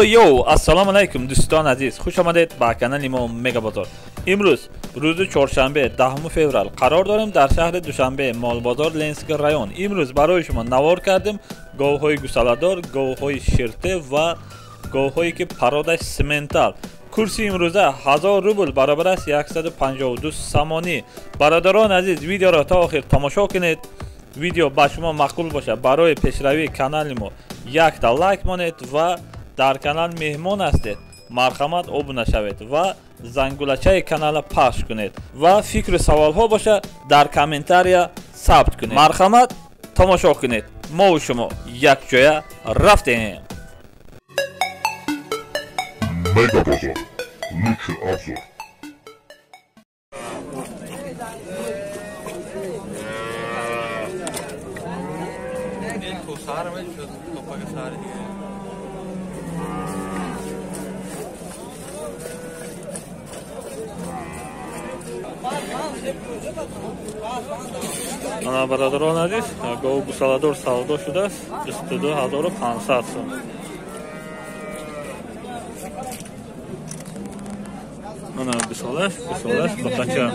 Йоу, ассалому алайкум дӯстони азиз, хуш омадед ба канали мо Мега Бозор. Имрӯз рӯзи чоршанбе, 10 феврал, қарор дорем дар шаҳри Душанбе, Молбозор, Ленинский район. Имрӯз барои шумо навор кардем говҳои гусаладор, говҳои ширте ва говҳое ки пародаш симентал. Курси имрӯза 1000 рубл баробар аст 152 сомонӣ. Бародарони азиз, видеоро то охир тамошо кунед. Видео ба шумо маъқул бошад, барои пешравии канали мо якта лайк монед ва дар канал меҳмон ҳастед, марҳамат обуна шавед ва зангулачаи канала пахш кунед ва фикру саволҳо бошад дар комментария сабт кунед. Марҳамат тамошо кунед. Мову шумо якҷоя рафтем. Мега Бозор. Лучший обзор. Ана бародарон азиз, гов гусаладор савдо шудааст 22500 сом. Ана гусалаш, гусалаш бақача.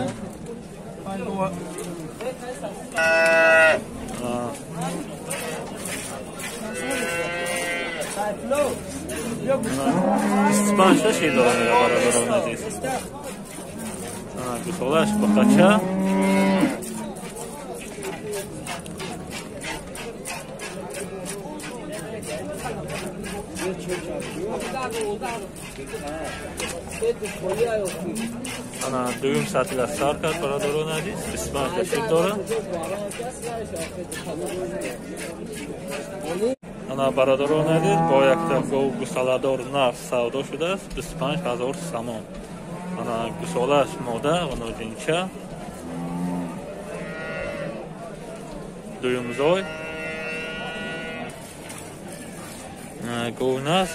Испанша шир дорад бародарон азиз. Ана гусалаш бақача. Ана дуюм сатила сар кард бародарон азиз, 25 шир дорад. Ана бародарон азиз, бо якта гов гусаладор нарх савдо шудааст 25000 сомон. Ана гусолаш мода ва нозинча. Дуюм зой. Гов нас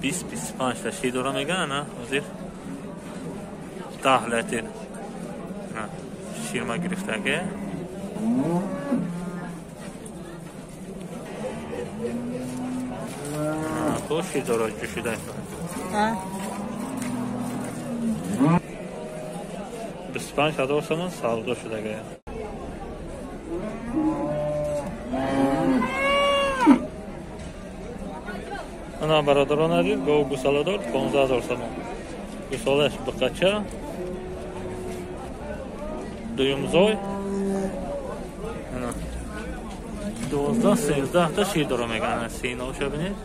бист 25 та шир дора меган, ана ҳозир 10 литр ширма гирифтаге. То шир дора ҷӯшида. 25000 сомон савдо шудаге. Ана бародарон азиз, гов гусаладор 15000 сомон. Гусалаш бақача. Дуюм зой. Ана 12-13 та шир дора меган. Синоша бинед.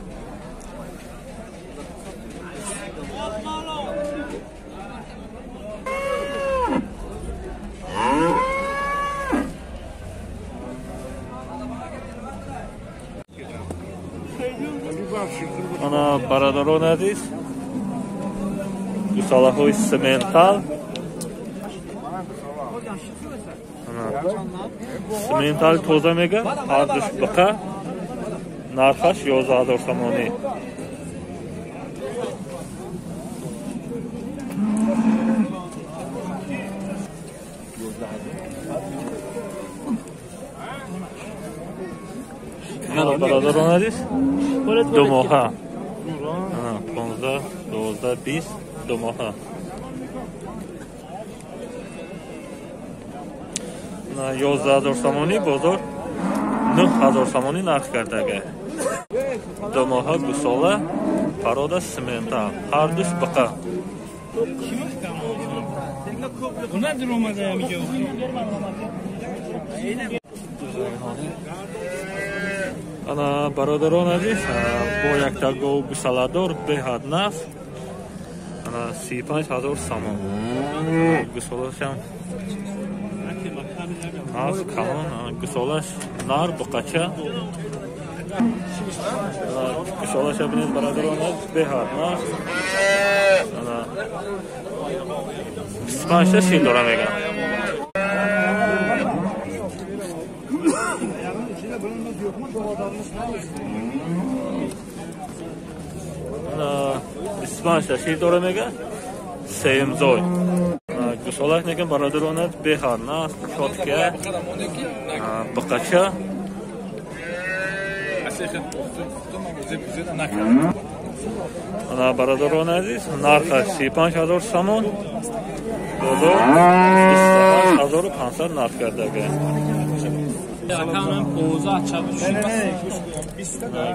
Ана бародарон азиз, гусалаҳои симентал. Симентал тоза мега, ҳардуш биқа, нархаш 11000 сомонӣ. Ана бародарон азиз, ду моҳа. 15, 12, 20, ду моҳа. 11000 сомонӣ бозор 9000 сомонӣ нарх кардага. Ду моҳа гусола, парода симентал, ҳардуш биқа. Ана бародарон азиз, бо якта гов гусаладор беҳад наф, ана 35000 сомон. Гусолашам аз калон, гусолаш нар буқача. Гусолаша бинед бародарон азиз, беҳад наф. Ана 25 та шир дора меган. 25 та шир дора мега. Сеюмзой. Гусолаш меган бародаронат бехар на чотка. Бақача. Ана бародарон азиз, нархаш 35 000 сомон. Бозор 28 500 нарх кардага.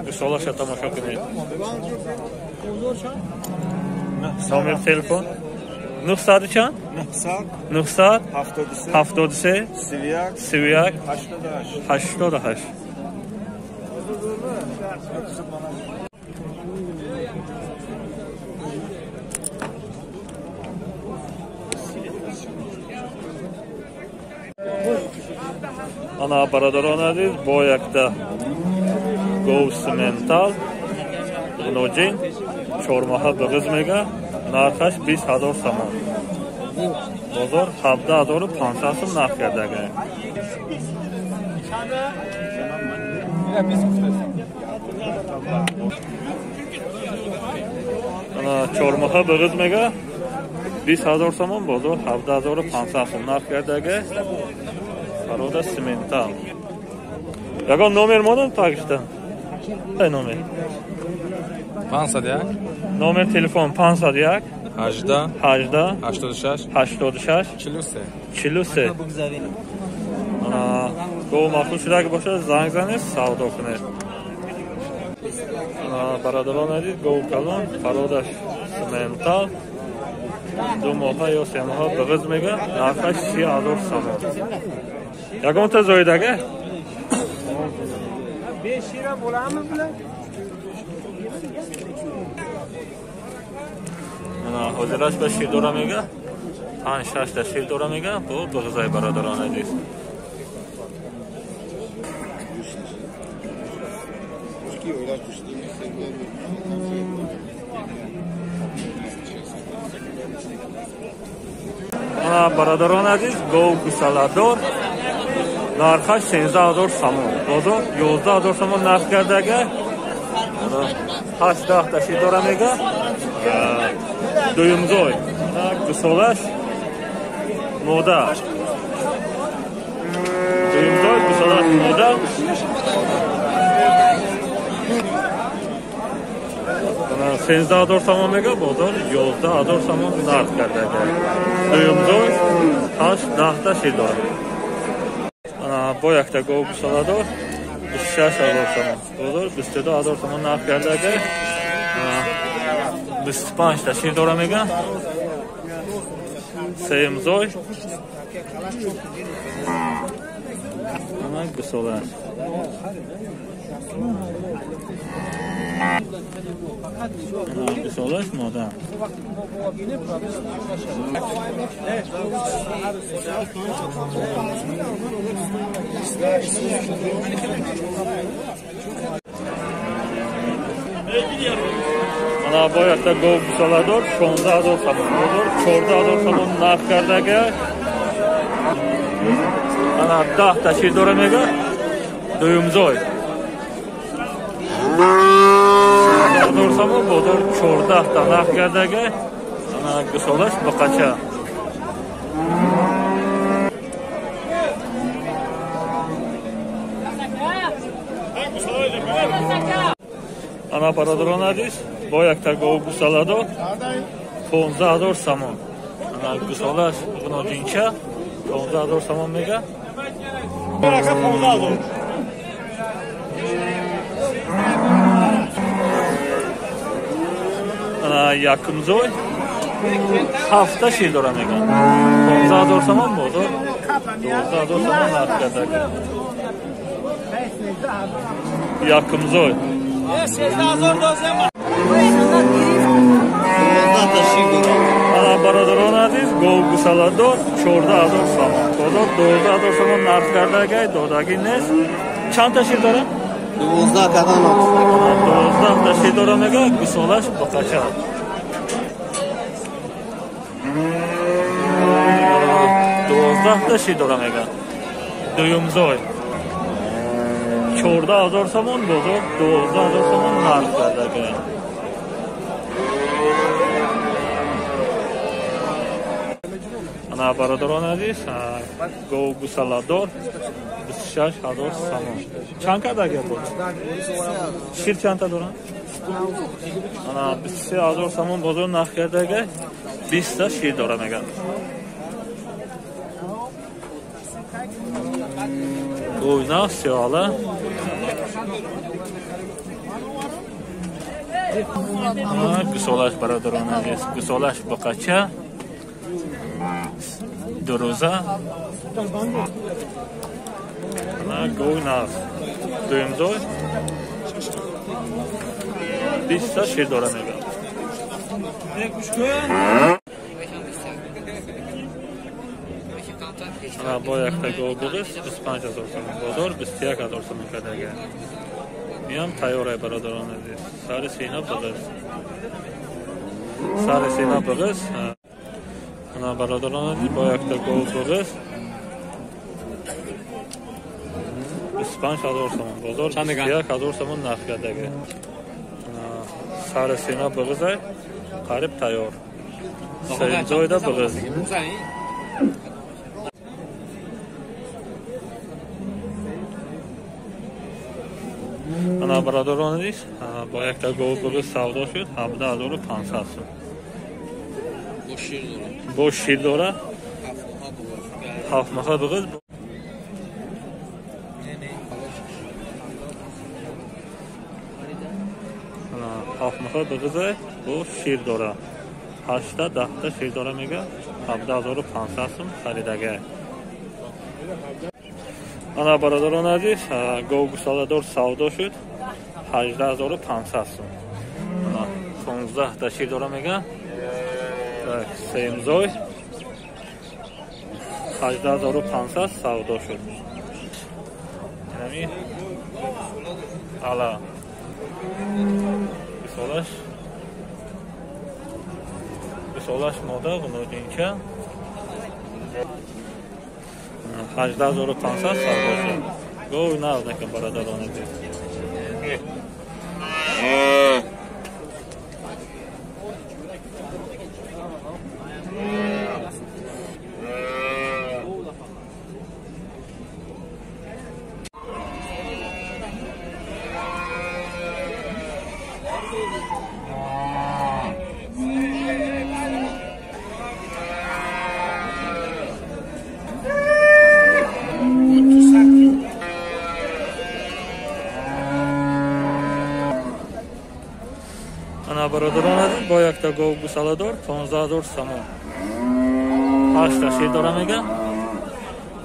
Гусолаша тамошо кунед. Номер телефон 900 чанд? 900 73 31 88. Ана бародарон азиз, бо якта гов симентал ноҷин чормоҳа биғиз мега, нархаш 20 000 сомон. Бозор 17 500 сом нарх кардага. Ана чормоҳа биғиз мега, 20 000 сомон, бозор 17 500 сом нарх кардага. Парода симентал. Ягон номер модам тагишта? Ай номер? 501. Номер телефон 501 18 18 86 86 43 43. Ана гов махсус шудаги бошад, занг занед, савдо кунед. Ана бародарон азиз, гов калон, пародаш симентал, 2 моҳа ё 3 моҳа биғиз мега, нархаш 30 000 сомон. Ягонта зоидага? Ана ҳозираш ба шир дора мега, 5-6 та шир дора мега, бо биғизай бародарон азиз. Ана бародарон азиз, гов гусаладор, нархаш 13 000 сомон. Бозор 11 000 сомон нарх кардага. 8-10 та шир дора мега. Дуюмзой. Гусолаш мода. Дуюмзой гусолаш мода. 13 000 сомон мега, бозор 11 000 сомон нарх кардага. Дуюмзой 8-10 та шир дора. Ана бо якта гов гусоладор 26 000 сомон. Бозор 22 000 сомон нарх кардага. 25 та шир дора мега. Сеюмзой. Ана гусола. Ана гусолаш мода. Ана бо якта гов гусоладор 16 000 сомон. Бозор 14 000 сомон нарх кардага. Ана 10 та шир дора мега. Дуюмзой. 10 000 сомон, бозор 14 та нарх кардага. Ана гусолаш бақача. Ана бародарон азиз, бо якта гов гусоладор 15 000 сомон. Ана гусолаш ғуноҷинча 15 000 сомон мега. Ана якумзой 7 шир дора мега. 15 000 сомон, бозор 12 000 сомон нарх кардага. Якумзой Ана бародарон азиз, гов гусаладор 14 000 сомон. Бозор 12 000 сомон нарх кардага, додагӣ нест. Чанд та шир дора? 12 кадан. 12 та шир дора мега, гусолаш бақача. 12 та шир дора мега. Дуюмзой 14 000 сомон, бозор 12 000 сомон нарх кардага. Ана бародарон азиз, гов гусаладор 26 ҳазор сомон. Чанд кардага буд? Шир чандта доранд? Ана 23 ҳазор сомон бозор нарх кардага, 20 та шир дора меган. Гови нав сиёҳала. Гусолаш бародарон азиз, гусолаш буқача, дурӯза. Ана гови нав дуюмзой 20 та шир дора меган. Ана бо якта гов буғиз 25 ҳазор сомон, бозор 21 ҳазор сомон кардага. Миям тайёрай бародарон азиз. Сари сина буғиз. Сари сина буғиз. Ана бародарон азиз, бо якта гов буғиз 25 ҳазор сомон, бозор 21 ҳазор сомон нарх кардага. Сари сина буғизай, қариб тайёр. Сеюмзойда буғиз. Ана бародарон азиз, бо якта гов буғиз савдо шуд 17500 сом. Бо шир дора. Ҳафт моҳа буғиз. Ҳафт моҳа буғизай, бо шир дора. 8та 10та шир дора мега, 17500 сом харидага. Ана бародарон азиз, гов гусаладор савдо шуд 18500 сом. Ана 15 та шир дора мега. Так, сеюмзой 18500 савдо шуд. Инами ала гусолаш мода ғунодинча 18500 савдо шуд. Гов нав накун бародарон азиз. Ана бародарон азиз, бо якта гов гусаладор 15 ҳазор сомон. 8 та шир дора мега.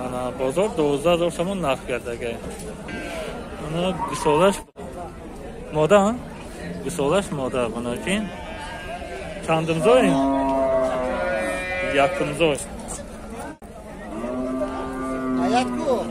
Ана бозор 12 ҳазор сомон нарх кардага. Ана гусолаш мода, гусолаш мода буночин. Чандумзой? Якумзой. Аятку.